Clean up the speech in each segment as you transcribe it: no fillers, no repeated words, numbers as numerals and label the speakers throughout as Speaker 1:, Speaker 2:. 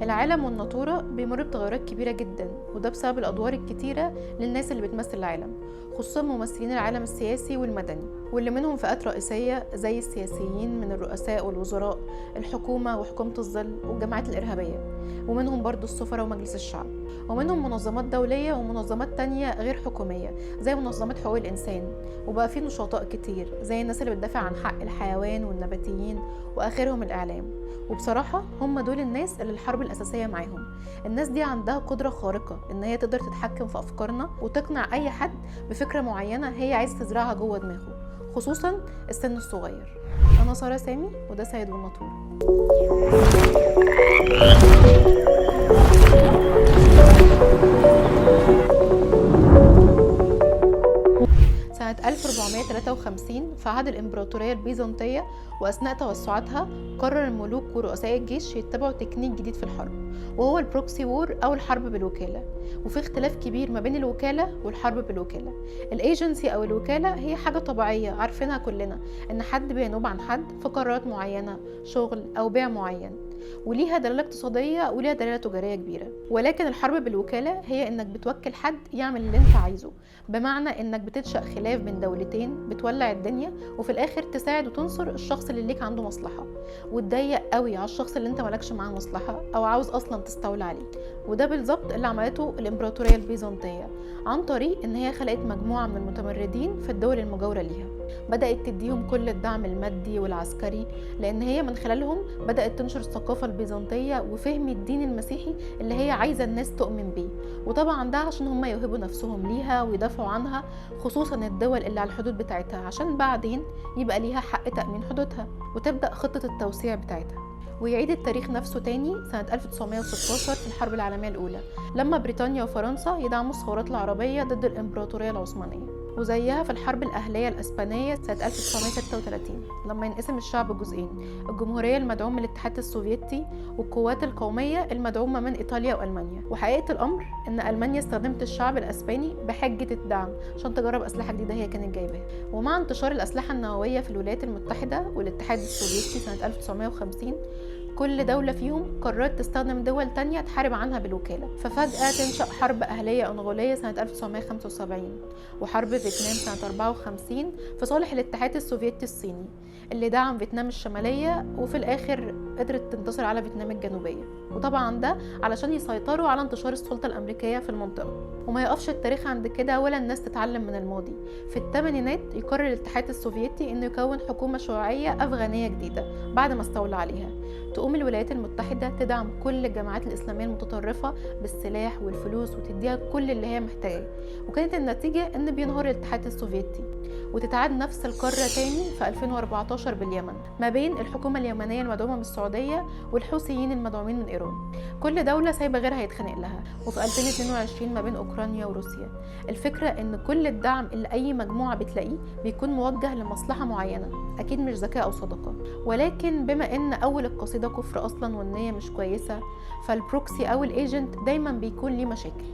Speaker 1: العالم والناطورة بيمر بتغيرات كبيرة جدا، وده بسبب الأدوار الكتيرة للناس اللي بتمثل العالم، خصوصا ممثلين العالم السياسي والمدني، واللي منهم فئات رئيسية زي السياسيين من الرؤساء والوزراء، الحكومة وحكومة الظل والجماعات الإرهابية، ومنهم برضو السفراء ومجلس الشعب، ومنهم منظمات دولية ومنظمات تانية غير حكومية زي منظمات حقوق الإنسان. وبقى في نشطاء كتير زي الناس اللي بتدافع عن حق الحيوان والنباتيين، وآخرهم الإعلام. وبصراحة هم دول الناس اللي الحرب الأساسية معاهم. الناس دي عندها قدرة خارقة إن هي تقدر تتحكم في أفكارنا وتقنع أي حد بفكرة معينة هي عايزة تزرعها جوه دماغه، خصوصا السن الصغير. أنا سارة سامي، وده سيد والناطورة. سنة 1453 في عهد الإمبراطورية البيزنطية وأثناء توسعاتها، قرر الملوك ورؤساء الجيش يتبعوا تكنيك جديد في الحرب، وهو ال proxy war أو الحرب بالوكالة. وفي اختلاف كبير ما بين الوكالة والحرب بالوكالة. الايجنسي أو الوكالة هي حاجة طبيعية عارفينها كلنا، إن حد بينوب عن حد في قرارات معينة، شغل أو بيع معين، وليها دلالة اقتصادية وليها دلالة تجارية كبيرة. ولكن الحرب بالوكالة هي إنك بتوكل حد يعمل اللي انت عايزه، بمعنى إنك بتنشأ خلاف بين دولتين، بتولع الدنيا، وفي الآخر تساعد وتنصر الشخص اللي ليك عنده مصلحة، وتضيق قوي على الشخص اللي انت مالكش معاه مصلحة أو عاوز أصلا تستولى عليه. وده بالظبط اللي عملته الإمبراطورية البيزنطية، عن طريق إن هي خلقت مجموعة من المتمردين في الدول المجاورة ليها، بدأت تديهم كل الدعم المادي والعسكري، لأن هي من خلالهم بدأت تنشر الثقافة البيزنطية وفهم الدين المسيحي اللي هي عايزة الناس تؤمن بيه. وطبعا ده عشان هم يوهبوا نفسهم ليها ويدافعوا عنها، خصوصا الدول اللي على الحدود بتاعتها، عشان بعدين يبقى ليها حق تأمين حدودها وتبدأ خطة التوسيع بتاعتها. ويعيد التاريخ نفسه تاني سنة 1916 في الحرب العالمية الأولى، لما بريطانيا وفرنسا يدعموا الثورات العربية ضد الإمبراطورية العثمانية، وزيها في الحرب الأهلية الأسبانية سنة 1936 لما ينقسم الشعب جزئين، الجمهورية المدعومة من الاتحاد السوفيتي والقوات القومية المدعومة من إيطاليا وألمانيا. وحقيقة الأمر إن ألمانيا استخدمت الشعب الأسباني بحجة الدعم عشان تجرب أسلحة جديدة هي كانت جايباها. ومع انتشار الأسلحة النووية في الولايات المتحدة والاتحاد السوفيتي سنة 1950، كل دولة فيهم قررت تستخدم دول تانية تحارب عنها بالوكالة. ففجأة تنشأ حرب أهلية أنغولية سنة 1975 وحرب فيتنام سنة 54 في صالح الاتحاد السوفيتي الصيني اللي دعم فيتنام الشمالية، وفي الآخر قدرت تنتصر على فيتنام الجنوبية. وطبعا ده علشان يسيطروا على انتشار السلطة الأمريكية في المنطقة. وما يقفش التاريخ عند كده ولا الناس تتعلم من الماضي. في الثمانينات يقرر الاتحاد السوفيتي انه يكون حكومة شيوعية أفغانية جديدة بعد ما استولى عليها. تقوم الولايات المتحدة تدعم كل الجماعات الإسلامية المتطرفة بالسلاح والفلوس وتديها كل اللي هي محتاجاه، وكانت النتيجة ان بينهار الاتحاد السوفيتي. وتتعاد نفس القارة تاني في 2014 باليمن ما بين الحكومة اليمنية المدعومة من السعودية والحوثيين المدعومين من إيران، كل دولة سايبة غيرها يتخانق لها. وفي 2022 ما بين أوكرانيا وروسيا. الفكرة ان كل الدعم اللي أي مجموعة بتلاقيه بيكون موجه لمصلحة معينة، أكيد مش ذكاء أو صداقة. ولكن بما ان أول القصيدة كفر أصلا والنية مش كويسة، فال proxy أو ال agent دايما بيكون ليه مشاكل،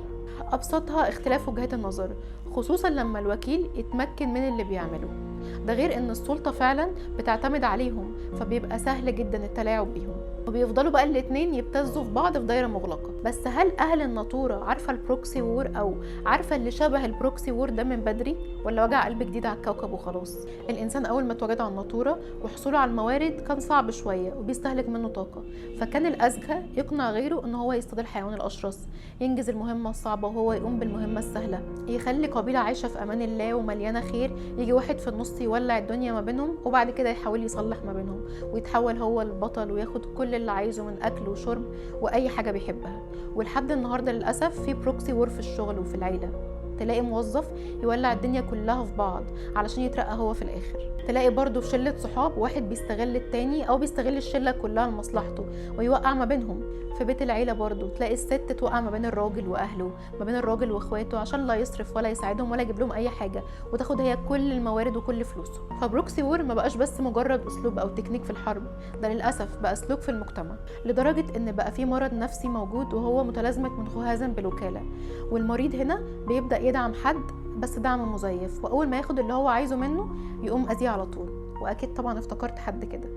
Speaker 1: أبسطها اختلاف وجهات النظر، خصوصا لما الوكيل يتمكن من اللي بيعمله. ده غير ان السلطة فعلا بتعتمد عليهم، فبيبقى سهل جدا التلاعب بيهم، وبيفضلوا بقى الاتنين يبتزوا في بعض في دايرة مغلقة. بس هل أهل الناطورة عارفة ال proxy war أو عارفة اللي شبه ال proxy war ده من بدري، ولا وجع قلب جديد على الكوكب وخلاص؟ الإنسان أول ما اتوجد على الناطورة وحصوله على الموارد كان صعب شوية وبيستهلك منه طاقة، فكان الأذكى يقنع غيره إن هو يصطاد الحيوان الأشرس، ينجز المهمة الصعبة وهو يقوم بالمهمة السهلة، يخلي قبيلة عايشة في أمان الله ومليانة خير، يجي واحد في النص يولع الدنيا ما بينهم، وبعد كده يحاول يصلح ما بينهم ويتحول هو البطل وياخد كل اللي عايزه من أكل وشرب وأي حاجة بيحبها. ولحد النهاردة للأسف في proxy war في الشغل وفي العيلة، تلاقي موظف يولع الدنيا كلها في بعض علشان يترقى هو في الآخر، تلاقي برضو في شلة صحاب واحد بيستغل التاني أو بيستغل الشلة كلها لمصلحته ويوقع ما بينهم. في بيت العيلة برضو تلاقي الست توقع ما بين الراجل وأهله، ما بين الراجل وإخواته، عشان لا يصرف ولا يساعدهم ولا يجيب لهم أي حاجة، وتاخد هي كل الموارد وكل فلوسه. ف proxy war ما بقاش بس مجرد أسلوب أو تكنيك في الحرب، ده للأسف بقى سلوك في المجتمع، لدرجة إن بقى في مرض نفسي موجود وهو متلازمة منخوهازن بالوكالة. والمريض هنا بيبدأ يدعم حد بس دعم مزيف، وأول ما ياخد اللي هو عايزه منه يقوم أذيه على طول. واكيد طبعا افتكرت حد كده.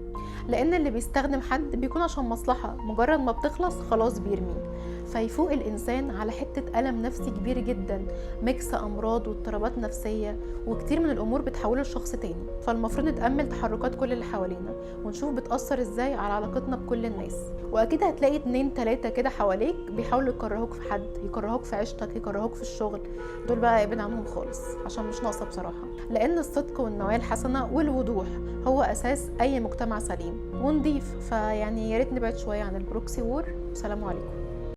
Speaker 1: لان اللي بيستخدم حد بيكون عشان مصلحة، مجرد ما بتخلص خلاص بيرميه. فيفوق الانسان على حتة ألم نفسي كبير جدا، mix امراض واضطرابات نفسية وكتير من الامور بتحوله لشخص تاني. فالمفروض نتأمل تحركات كل اللي حوالينا ونشوف بتأثر ازاي على علاقتنا بكل الناس. واكيد هتلاقي 2 3 كده حواليك بيحاولوا يكرهوك في حد، يكرهوك في عيشتك، يكرهوك في الشغل، دول بقى ابعد عنهم خالص عشان مش ناقصة بصراحة. لان الصدق والنوايا الحسنة والوضوح هو اساس اي مجتمع سليم ونضيف. فيعني يا ريت نبعد شوية عن ال proxy war. والسلام عليكم.